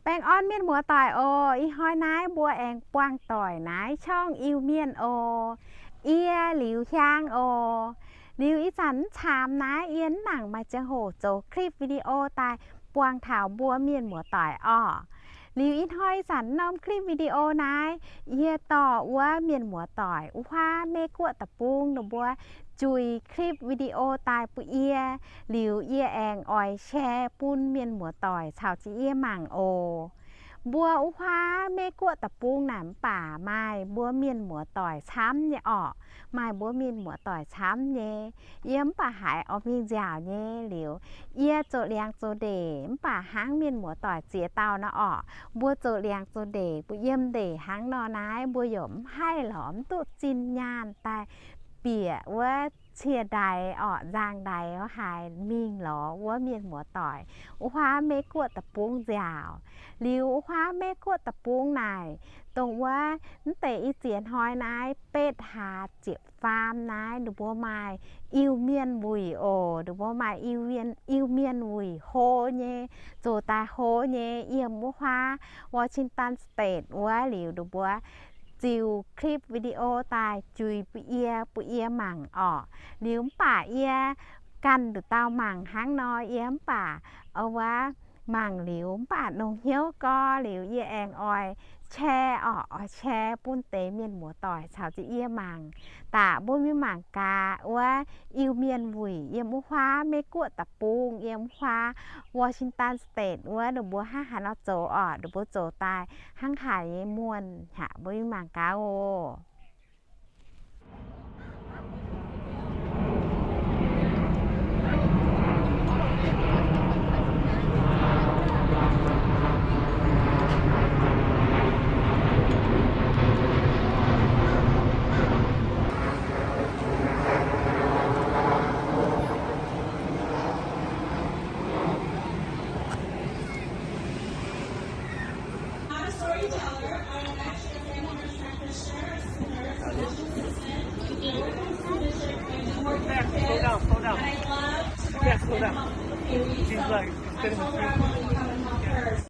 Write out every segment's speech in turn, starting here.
Baengh orn mienh muoz-doic oc. Ih hnoi naaiv mbuo aengx buangh doic naaiv ช่อง Iu-Mienh oc. Yie Liuz Hiaang oc. Liuz ih zanc mv caamx naaiv yie mv nangc maaih ziangh hoc zoux คลิปวิดีโอ daaih buangh taux mbuo mienh muoz-doic orqc. Liuz ih hnoi ih zanc norm คลิปวิดีโอ naaiv, yie dorh wuov mienh muoz-doic wuov huaav Meiv-Guoqv deic-bung ninh mbuo juix คลิปวิดีโอ daaih bun yie. Liuz yie aengx oix share bun mienh muoz-doic caux jienv yie mangc oc. Mbuo wuov huaav Meiv-Guoqv deic-bung naaic mv baac maaih mbuo mienh muoz-doic camv nyei orqc. Maaih mbuo mienh muoz-doic camv nyei. Yie mv baac haiz oix mingh nziaauc nyei. Liuz yie zoux liangx zoux ndeic mv baac hnangv mienh muoz-doic ziex dauh nor orqc, mbuo zoux liangx zoux ndeic mbuo yiem ndeic hnangv nor naaiv, mbuo yaac mv haih lorz mv duqv zinh nyaanh daaih bieqc wuov cie ndaix orqc, nzangc ndaix wuov haaix mingh lorz wuov mienh muoz-doic wuov huaav Meiv-Guoqv deic-bung nziaauc. Liuz wuov huaav Meiv-Guoqv deic-bung naaic, dongh wuov mv deix ih ziex hnoi naaiv betv hlaax ziepc faam naaiv ninh mbuo maaih Iu-Mienh wuic oc. Ninh mbuo maaih Iu-Mienh, Iu-Mienh wuic hlo nyei, zoux daaih hlo nyei, yiem wuov huaav Washington State wuov. Liuz ninh mbuo ziux คลิปวิดีโอ daaih juix bun yie, bun yie mangc orqc. Liuz mv baac yie ganh nduqc dauh mangc hnangv nor, yie mv baac wuov mangc liuz mv baac longc hnyouv gorx liuz yie aengx oix share orqc, oix share bun deix mienh muoz-doic caux jienv yie mangc. Daaih mbuo mingh mangc gaax wuov Iu-Mienh wuic yiem wuov huaav Meiv-Guoqv deic-bung, yiem wuov huaav Washington State wuov ninh mbuo hnangv haaix nor zoux orqc, ninh mbuo zoux daaih hnangv haaix nyei muonh aqv. Mbuo mingh mangc gaax oc. Not a storyteller. I am actually a family member trying to share a similar financial assistance. I work in school district. I do work with kids. Slow down, slow down. And I love to work and help the community. So I told her I want to become a health nurse.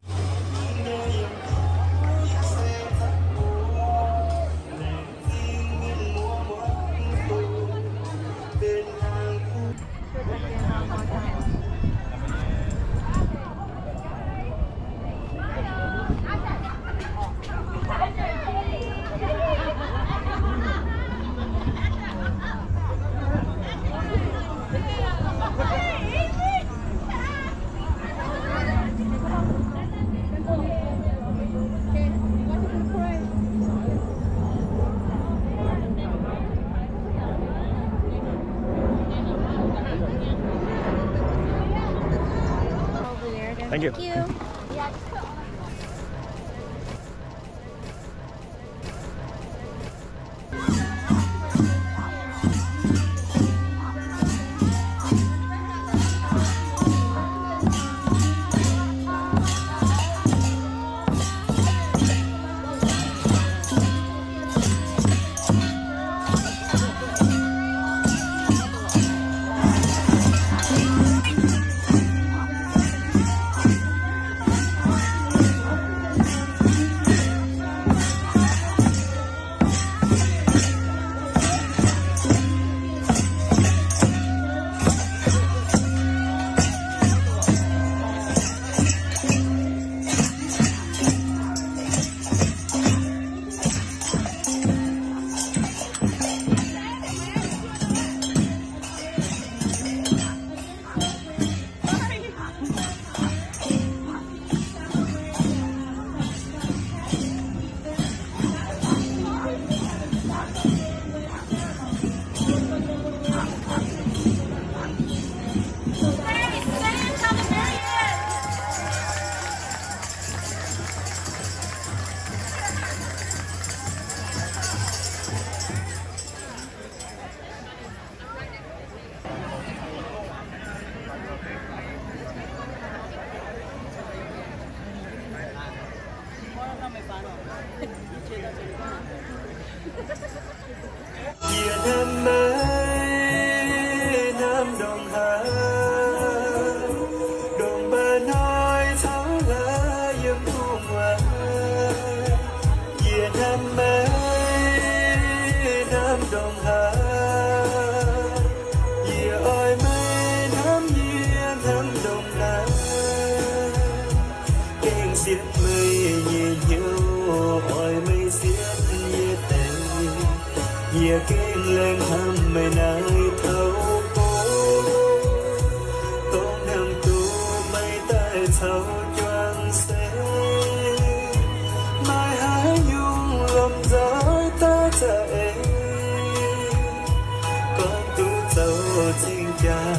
Thank you. Thank you. Sienx meih nyei hnyouv, oix meih sienx yie deix. Yie gengh laengz hnamv meih naaiv taux go, dongh hnamv duqv meih daaih caux juang se, maaih haaix nyungc lomh nzoih daaih za'eix. Gorngv duqv zoux cing-jaa,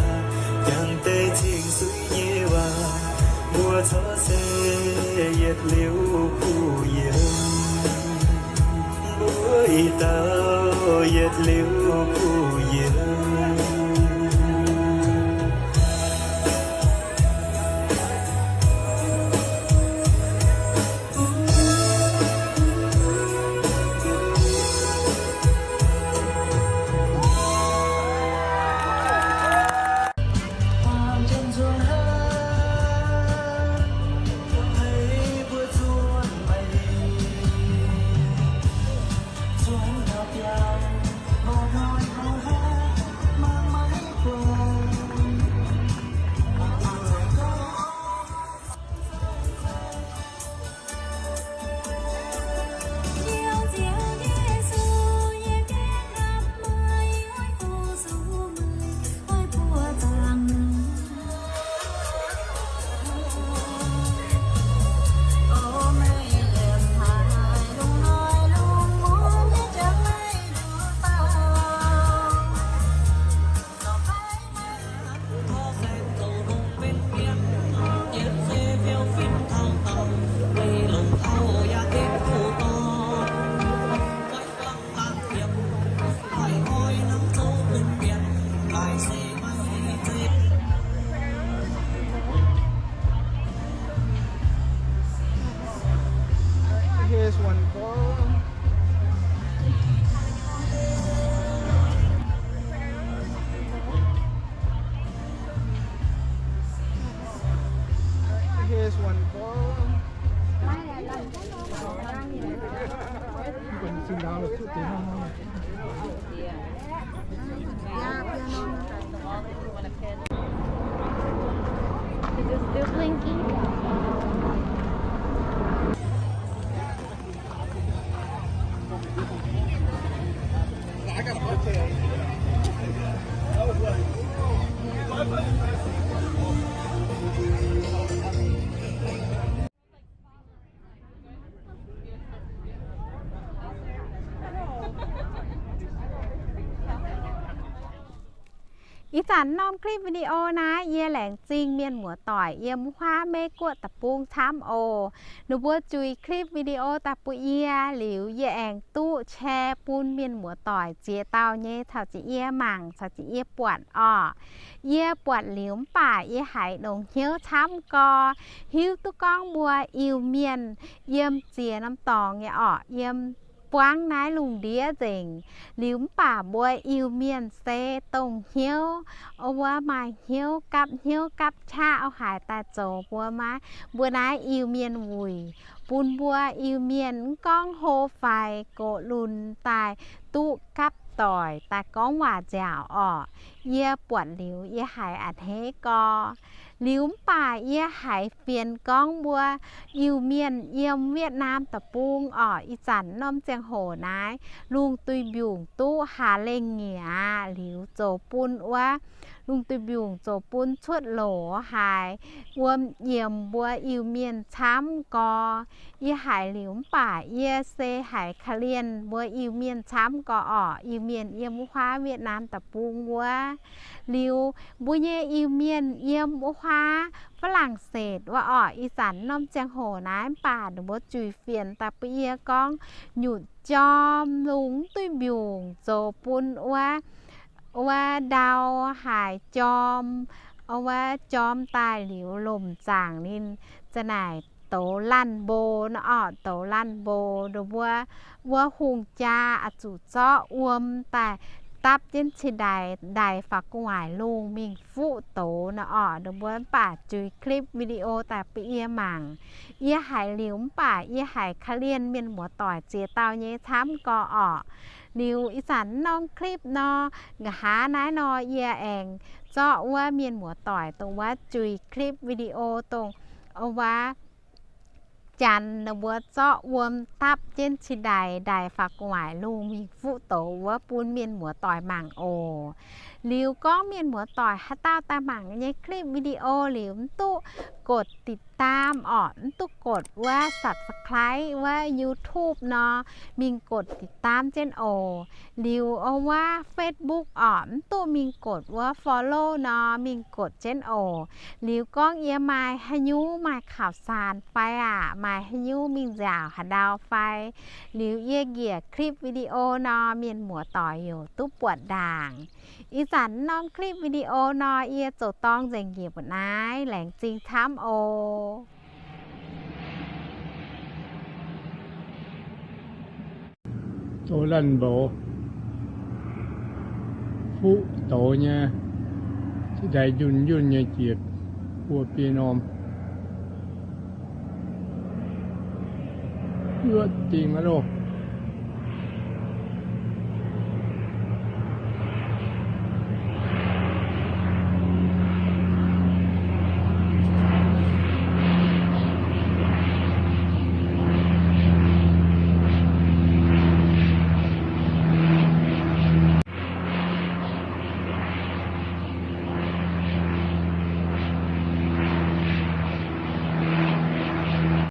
jangx deix cing-suiv nyei waac, mbuo corc se yietc liuz kuh yienx. Mbuo ih dauh yietc liuz kuh yienx. Here's one for Here's one for Is it still blinking? Ih zanc norm clip video naaiv yie laengz zingh mienh muoz-doic yiem wuov huaav Meiv Guoqv deic-bung camv oc. Ninh mbuo juix clip video daaih bun yie liuz, yie aengx duqv share bun mienh muoz-doic ziex dauh nyei caux jienv yie mangc, caux jienv yie buatc orqc. Yie buatc liuz mv baac yie haiz longx hnyouv camv gau, hiuv duqv gorngv mbuo Iu-Mienh yiem ziex norm dorngx nyei orqc, yiem buangv naaiv lungh ndiev nzengc. Liuz mv baac mbuo Iu-Mienh se dongh hnyouv, wuov maaih hnyouv gapv hnyouv gapv qaqv, haaix daaih zoux mbuo maiv, mbuo naaiv Iu-Mienh wuic, bun mbuo Iu-Mienh mv gorngv hlo faix gox lunx daaih duqv gapv doic daaih gorngv waac nziaauc orqc. Yie buatc liuz yie haiz a'hneiv gau. Liuz mv baac yie haiz fienx gorngv mbuo Iu-Mienh yiem Wietv^naam deic-bung orqc, ih zanc norm ziangh hoc naaiv lungh duih mbiungc duqv hlaax lengh nyiec aqv. Liuz zoux bun wuov lungh duih mbiungc zoux bun cuotv loz haic, wuom yiemx mbuo Iu-Mienh camv gau. Yie haiz liuz mv baac yie se haiz korv-lienh mbuo Iu-Mienh camv gau orqc, Iu-Mienh yiem wuov huaav Wietv^naam deic-bung wuov. Liuz mbuo nyei Iu-Mienh yiem wuov huaav Faa^laang^setc wuov orqc, ih zanc norm ziangh hoc naaiv mv baac ninh mbuo juix fienx daaih bun yie gorngv nyutc jorm lungh duih mbiungc zoux bun wuov, wuov ndau haaix jorm, wuov jorm daaih liuz lomc zaangc ninh za'naaic douz laanh mbo nor orqc, douz laanh mbo. Ninh mbuo wuov hungh jaa oix zuqc zorqv wuom daaih dapv jienv cin-ndaix, ndaix faaux gu'nguaaic lungh mingh fuqv douz nor orqc. Ninh mbuo mv baac juix clip video daaih bun yie mangc. Yie haiz liuz mv baac yie haiz korv-lienh mienh muoz-doic ziex dauh nyei camv gau orqc. Liuz ih zanc norm clip nor, nqa'haav naaiv nor yie aengx zorqv wuov mienh muoz-doic dongh wuov juix clip video dongh wuov janx ninh mbuo zorqv wuom dapv jienv cingx daaih ndaix faaux gu'nguaaic lungh mingh fuqv douz wuov bun mienh muoz-doic mangc oc. Liuz gorngv mienh muoz-doic haaix dauh daaih mangc nyei คลิปวิดีโอ liuz mv duqv กดติดตาม orqc, mv duqv กด wuov subscribe wuov YouTube nor, mingh กดติดตาม jienv oc. Liuz wuov Facebook orqc, mv duqv mingh กด wuov follow nor, mingh กด jienv oc. Liuz gorngv yie maaih haaix nyungc maaih ข่าวสาร fai aac, maaih haaix nyungc mingh nziaauc haaix ndau fai, liuz yie njiec คลิปวิดีโอ nor, mienh muoz-doic youc duqv buatc ndaangc. Ih zanc norm คลิปวิดีโอ nor, yie ziouc dorng nzengc njiec mbuo naaiv. Laengz zingh camv oc. Douz lanh mboux, fuqv douz nyei, cingx daaih njunh njunh nyei jiex buo biei norm. Yuoqv dingh aqv loh.